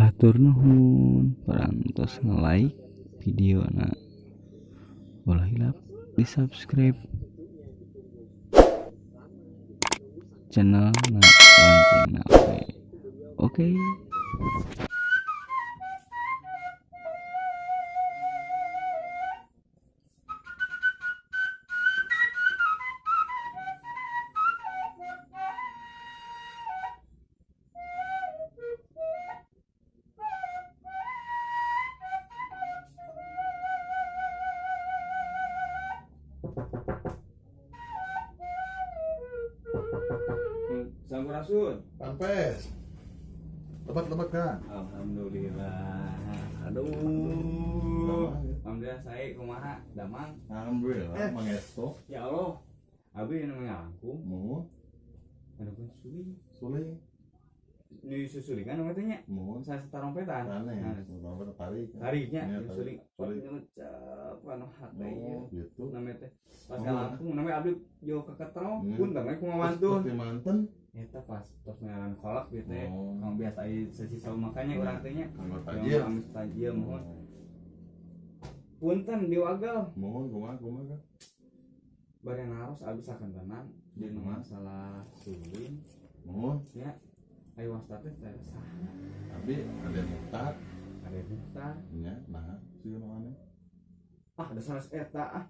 Hatur nuhun parantos nge-like videona. Ulah hilap di subscribe channel na loncengna oge. Oke. Sampurasun. Rampes. Lebat-lebat kan? Alhamdulillah. Aduh. Alhamdulillah saya kumaha damang. Alhamdulillah mangesto. Ya Allah. Abi nu ngalangkung. Muhun. Anu pun suling. Suling. Nu susulingan nu teh nya. Muhun. Saya tarompetan. Nah, tarompetan tarik. Tariknya suling. Ngecep anu hate ieu. Gitu. Name teh. Pas ngalangkung name abdi jauh keketro pun teh kumaha mantun. Pasti manten. Eta pas tos ngaran kolak gitu ya. Kang biasa aya sesi saum makanya urang teh nya. Kanggo tajil. Kanggo tajil mohon. Punten diwagel. Mohon kumaha kumaha kan. Bade naros abdi sakentenan dina masalah suling. Mohon. Ya. Ayo wasta teh teh saha? Abdi ada Muhtar. Ada Muhtar. Nya, nah, sieun nu aneh. Ah, ada sanes eta ah.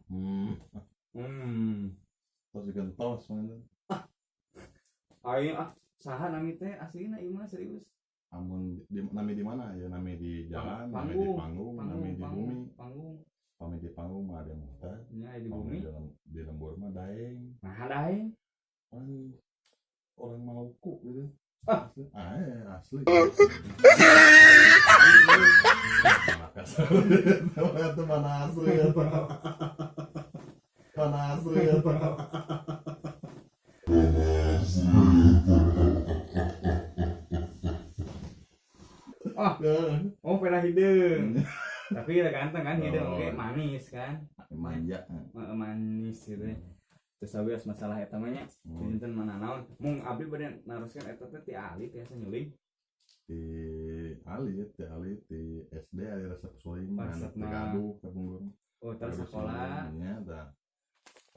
Tos digentos manten. Ayo ah, saha nami teh aslina ieu mah serius. Amun di, nami di mana ya? Nami di jalan, nami di panggung, nami di bumi. Panggung. Pami di panggung mah ada Muhtar. Nya di bumi. Di lembur mah daeng. Nah, daeng. Orang Maluku gitu. Ah, asli. Makassar. Itu mana asli ya? Mana asli ya? Ah, oh pernah hidung. Tapi udah ganteng kan hidung, oke manis kan? Manja. Manis gitu ya. Terus abi masalah eta mah nya, dinten mana naon? Mung abdi bade naroskeun eta teh ti alit tiasa nyuling. Ti alit, ti SD aya resep suling, teu gaduh ka punggur. Oh, terus sekolah. Nya tah.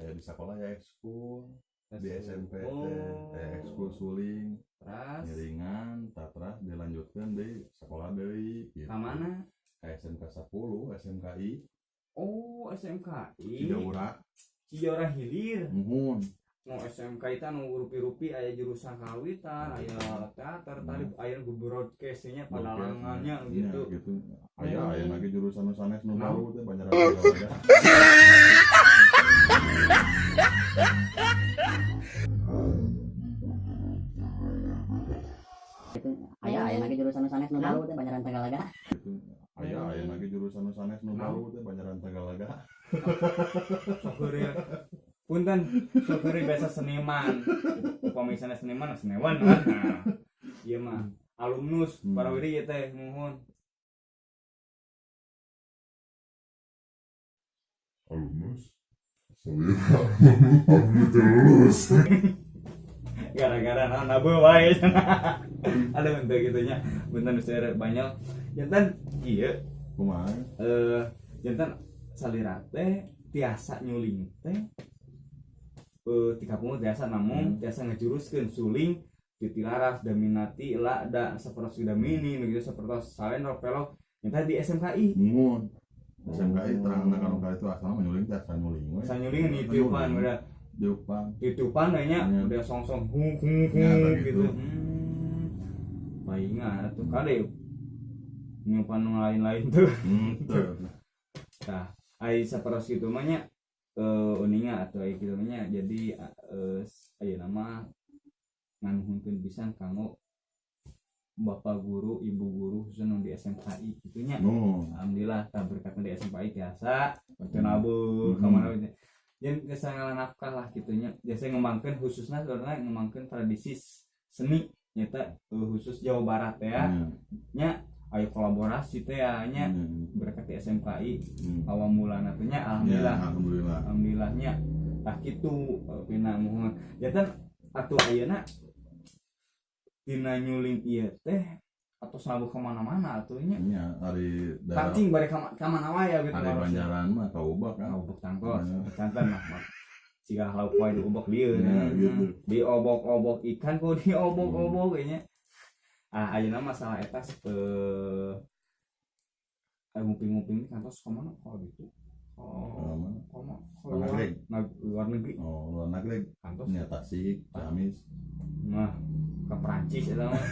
Aya di sekolah ya ekskul. Di SMP teh ekskul suling. Teras ngiringan, tah dilanjutkeun di sekolah deui gitu. Ka mana? Ka SMK 10, SMKI. Oh, SMKI. Cijaura. Cijaura Hilir. Muhun. Nu SMK itu nu rupi-rupi aya jurusan kawitan, aya teater, tari aya broadcast-nya padalangannya gitu. Gitu. Aya aya lagi jurusan nu sanes nu baru teh Banjaran Tegalaga. Aya aya lagi jurusan nu sanes nu baru teh Banjaran Tegalaga. Gitu. Aya aya lagi jurusan nu sanes nu baru teh Banjaran Tegalaga. Sok ya. Punten, syukuri biasa seniman. Upami sanes seniman seniwan kan. Nah, ieu mah alumnus parawiri ieu teh muhun. Alumnus. Saya lulus. Gara-gara naon nabu wae. Ada bentuk gitunya. Punten geus banyak. Janten ieu kumaha? Janten salira teh tiasa nyuling teh ti kampung tiasa namung tiasa ngejuruskeun suling ti tilaras daminati la da sapertos damini nu kitu sapertos salendro pelog nyata di SMKI. Muhun. SMKI terangna kanu ka itu asalna nyuling teh asal nyuling we. Asal nyuling di tiupan udah. Tiupan. Tiupan we nya udah song-song hung hung hung gitu. Paingan atuh kade nyupan nu lain-lain tuh. Tah, ai sapertos kitu mah nya uninga atau ai kitu mah nya jadi ayeuna mah nganuhunkeun pisan kanggo bapak guru, ibu guru khususnya nu di SMKI kitu nya. Alhamdulillah tah berkatna di SMKI tiasa teu nabuh ka mana we. Jeung geus ngalanafkah lah kitu nya. Biasa ngembangkeun khususna sebenarnya ngembangkeun tradisi seni nyata khusus Jawa Barat ya. Nya ayo kolaborasi teh ya nya berkat di SMKI awal mulana teh nya alhamdulillah. Ya, alhamdulillah. Alhamdulillahnya tah kitu pina muhun. Janten atuh ayeuna dina nyuling ieu teh Atau selalu kemana-mana atuh nya. Nya ari daerah Pancing bari ka mana wae ya gitu. Ari Banjaran mah kaubak kan. Kaubak tangtos. Santan mah. Siga lauk wae diubek lieu. Ya, gitu. Diobok-obok ikan kok diobok-obok nya. Ah ayeuna masalah eta nguping-nguping kantos ka mana kok gitu. Oh, koma luar negeri. Oh, luar negeri. Kantos nya Tasik, Ciamis. Nah, ke Perancis eta mah.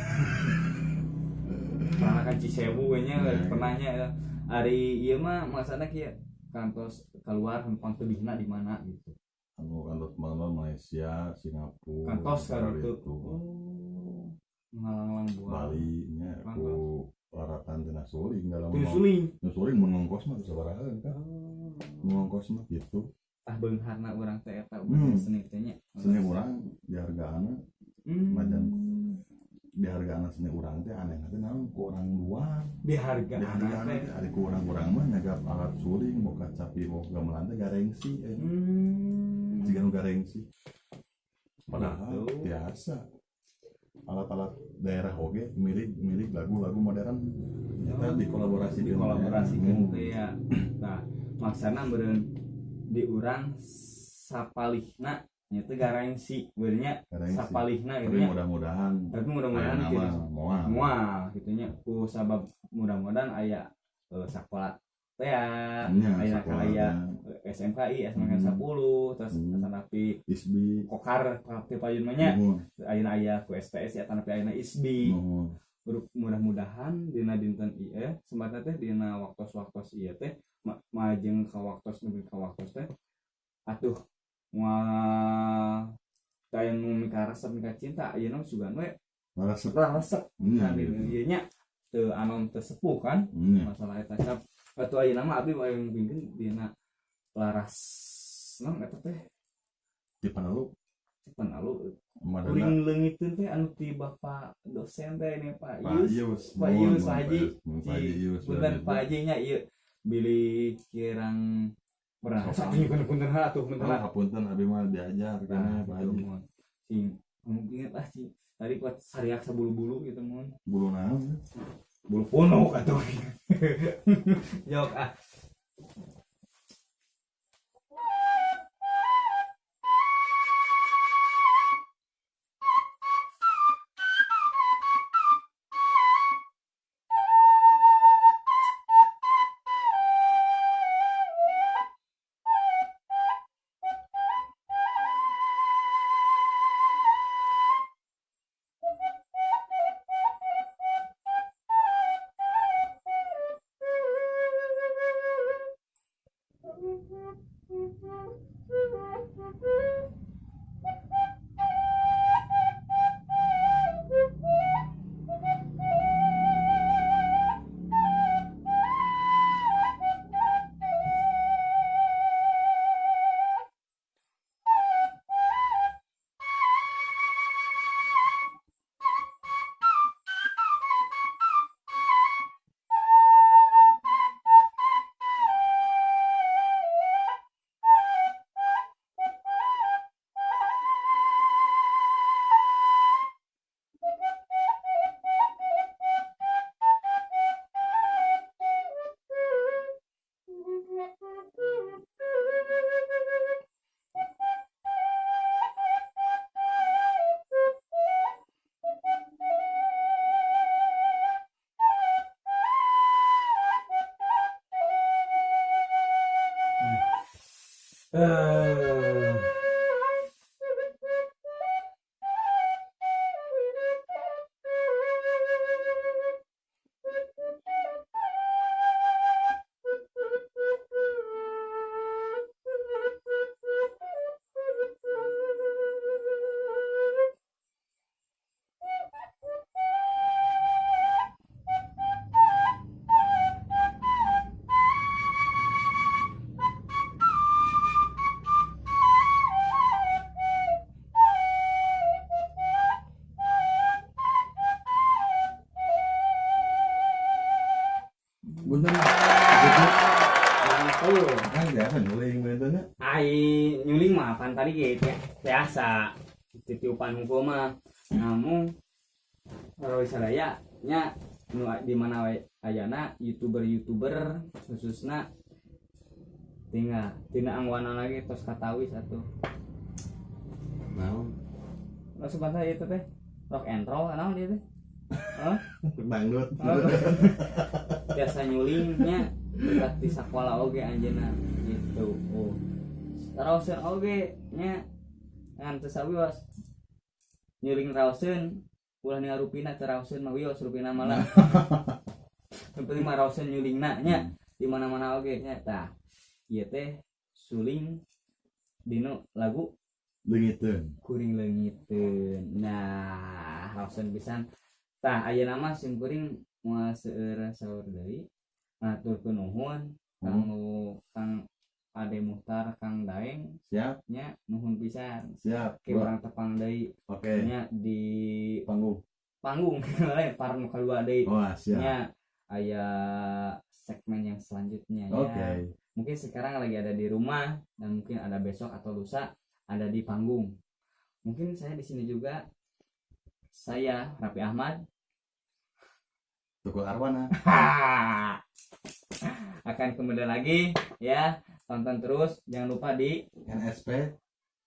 Peranakan Cisewu nya pernahnya ya. Ari ieu mah maksana kieu kantos keluar hempang tebihna di mana gitu. Anu kantos mana Malaysia, Singapura. Kantos kan itu. Oh, ngalang-ngalang buah. Bali nya ku laratan tina suling dalam. Suling. Suling mun ngongkos mah sabaraha kan. Ngongkos mah gitu. Tah beungharna urang teh eta seni teh nya. Seni urang dihargaana. Majan dihargaana seni urang teh aneh teh naon ku orang luar. Dihargaana teh ari ku urang-urang mah nyagap alat suling boga capi boga gamelan teh garengsi. Jiga nu garengsi. Padahal biasa alat-alat daerah oge milik lagu-lagu modern nyata dikolaborasikan teh ya. Nah, maksana meureun di urang sapalihna nya teh garengsi beurnya sapalihna gitu nya. Mudah-mudahan tapi mudah-mudahan gitu moal kitu nya ku sabab mudah-mudahan aya sakola teh ya aya aya SMKI SMK 10 terus tanapi ISBI kokar ti payun mah nya ayeuna aya ku STS ya tanapi ayeuna ISBI. Mudah-mudahan dina dinten ieu sembatna teh dina waktos-waktos ieu teh majeng ka waktos nepi ka waktos teh atuh moal teh nu mikaresep mika cinta ayeuna sugan we resep resep kan ieu nya teu anom teu sepuh kan masalah eta cap atuh ayeuna mah abdi wae ngupingkeun dina laras naon eta teh di Panalu kuring leungiteun teh anu ti bapak dosen teh ini Pak Yus Pak Yus Haji punten Pak Haji nya ieu bilih kirang pernah saking punten atuh punten hapunten abi mah diajar kana Pak Haji sing mungkin lah sih tadi kuat sariak sabulu-bulu gitu mun bulu naon bulu punuk atuh jok ah. Bener. Kan biasa nyuling benernya. Ai nyuling mah pan tadi gitu ya. Biasa titiupan hukum mah. Namun kalau sadaya nya Nu di mana we ayana youtuber-youtuber khususna tinggal tina angwana lagi tos katawis atuh. Naon? Langsung bantah itu teh rock and roll naon ieu teh? Hah? Dangdut. Oh, biasa nyulingnya dekat di sekolah oge anjeunna gitu. Oh, raoseun oge nya ngan teu sawios nyuling raoseun, ulah ningali rupina, teu raoseun mah wios rupina malah. Yang penting mah raoseun nyulingna nya di mana-mana oge nya. Tah, ieu teh suling dinu lagu Leungiteun. Kuring Leungiteun. Nah, raoseun pisan. Tah, ayeuna mah sim kuring moal seueur saur deui, ngaturkeun nuhun kanggo Kang Ade Muhtar, Kang Daeng. Siap. Nya, nuhun pisan. Siap. Ke urang tepang deui Oke. nya di Panggung. Panggung lain part nu kadua deui. Wah, siap. Nya, aya segmen yang selanjutnya ya. Oke. Mungkin sekarang lagi ada di rumah dan mungkin ada besok atau lusa ada di panggung. Mungkin saya di sini juga, saya Raffi Ahmad. Tukul Arwana. Akan kembali lagi ya, tonton terus, jangan lupa di NSP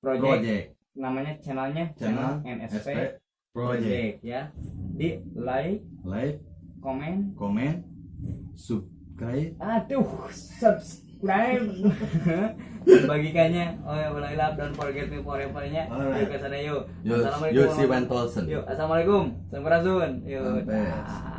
Project, Project. Namanya channelnya. Channel NSP SP Project. Project ya, di like, Like, komen, komen, subscribe. Aduh, subscribe dan bagikannya. Oh ya, boleh lah, don't forget me forever-nya. Alright. Yuk ke sana yuk. Yo, Assalamualaikum. Yosi Wentolsen. Yuk, assalamualaikum, sampurasun, yuk. Sampai. Dah.